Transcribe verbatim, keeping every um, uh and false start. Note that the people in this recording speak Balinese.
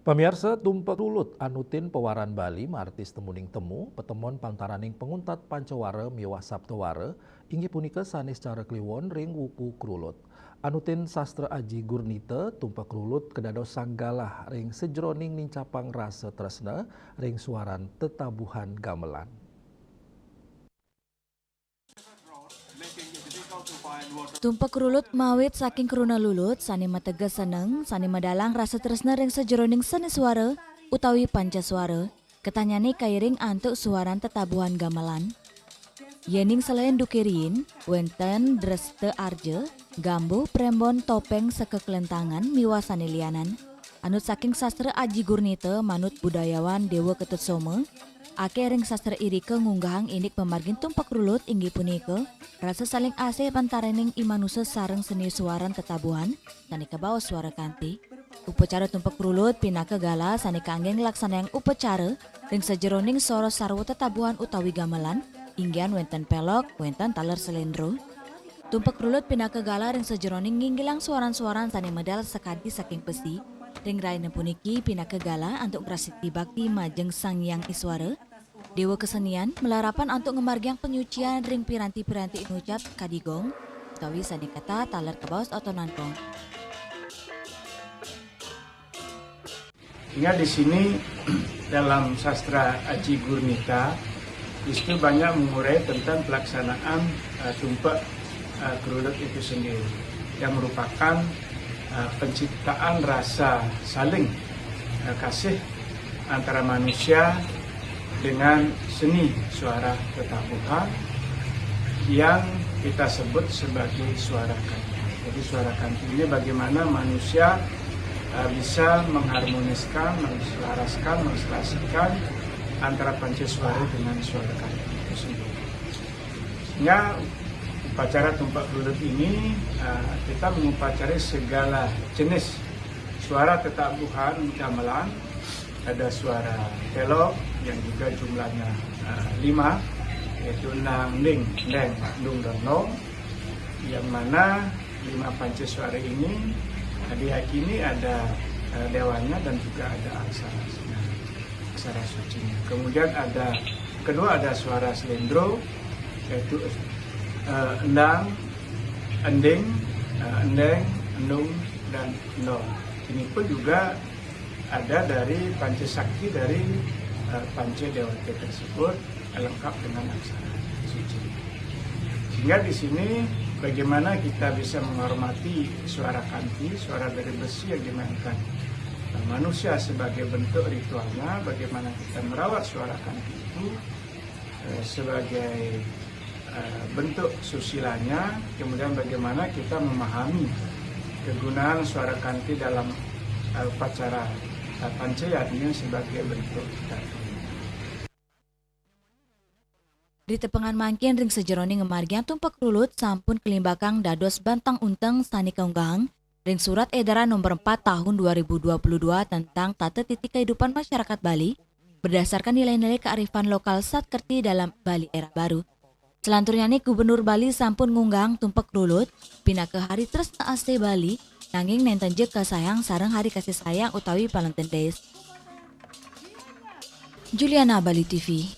Pamiarsa, Tumpek Krulut anutin pewaran Bali martis temuning temu, petemon pantaraning panguntat Pancawara miwah Saptawara, inggih punika sané secara kliwon ring wuku Krulut. Anutin sastra Aji Gurnita, Tumpek Krulut kadados sang galah ring sajeroning nincapang rasa tresna ring suaran tetabuhan gamelan. Tumpek Krulut mawit saking kruna lulut sané mateges seneng, sané medalang rasa tresna ring sajeroning seni suara utawi pancaswara, ketanyané kairing antuk suaran tetabuhan gamelan. Yéning selain duké riin, wénten dresta arja, gambuh, prémbon, topéng, seka klentangan, miwah sané lianan. Anut saking sastra Aji Gurnita manut budayawan Déwa Ketutsoma, akéh ring sastra irika ngunggahang indik pamargin Tumpek Krulut inggih punika rasa saling asih pantaraning i manusa sareng seni suaran tetabuhan sané kabaos suara kanti. Upacara Tumpek Krulut pinaka galah sané kanggé nglaksanayang upacara ring sajeroning soroh sarwa tetabuhan utawi gamelan, inggihan wénten pélok, wénten taler selendro. Tumpek Krulut pinaka galah ring sajeroning nginggilang suaran-suaran sané medal sakadi saking besi. Ring rahina puniki pinaka galah antuk ngrastiti bakti majeng Sang Hyang Iswara, Déwa Kesenian, malarapan antuk ngamargiang panyucian ring piranti-piranti inucap kadi gong, utawi sané kata taler kabaos otonan gong. Sehingga di sini dalam sastra Aji Gurnita justru banyak mengurai tentang pelaksanaan, eh, Tumpek, eh, Krulut itu sendiri, yang merupakan, eh, penciptaan rasa saling, eh, kasih antara manusia dengan seni suara tetabuhan yang kita sebut sebagai suara kanti. Jadi, suara kanti ini bagaimana manusia, eh, bisa mengharmoniskan, menselaraskan, menselaraskan antara panca suara dengan suara kanti itu sendiri. Sehingga upacara Tumpek Krulut ini, eh, kita mengupacarai segala jenis suara tetabuhan gamelan. Ada suara pélok yang juga jumlahnya, eh, lima, yaitu endang, ending, endeng, endung, dan endong. Yang mana lima panca suara ini, eh, diyakini ada, eh, déwanya dan juga ada aksara, aksara sucinya. Kemudian ada, kedua, ada suara selendro, yaitu, eh, endang, ending, eh, endeng, endung, dan endong. Ini pun juga ada dari panca sakti dari, eh, panca dewata tersebut, lengkap dengan aksara suci. Sehingga di sini bagaimana kita bisa menghormati suara kanti, suara dari besi yang dimainkan. Nah, manusia sebagai bentuk ritualnya, bagaimana kita merawat suara kanti itu, eh, sebagai, eh, bentuk susilanya, kemudian bagaimana kita memahami kegunaan suara kanti dalam, eh, upacara, eh, panca yadnya sebagai bentuk kita. Ritepengan mangkin ring sajeroning ngamargiang Tumpek Krulut sampun kalimbakang dados bantang unteng sané kaunggahang ring Surat Edaran Nomor empat Tahun dua ribu dua puluh dua tentang Tata Titi Kehidupan Masyarakat Bali berdasarkan nilai-nilai kearifan lokal Satkerti dalam Bali Era Baru. Selanturnyané Gubernur Bali sampun ngunggahang Tumpek Krulut pinaka Hari Tresna Asih Bali, nanging nénten ja kasayang sareng Hari Kasih Sayang utawi Valentine Days. Juliana, Bali T V.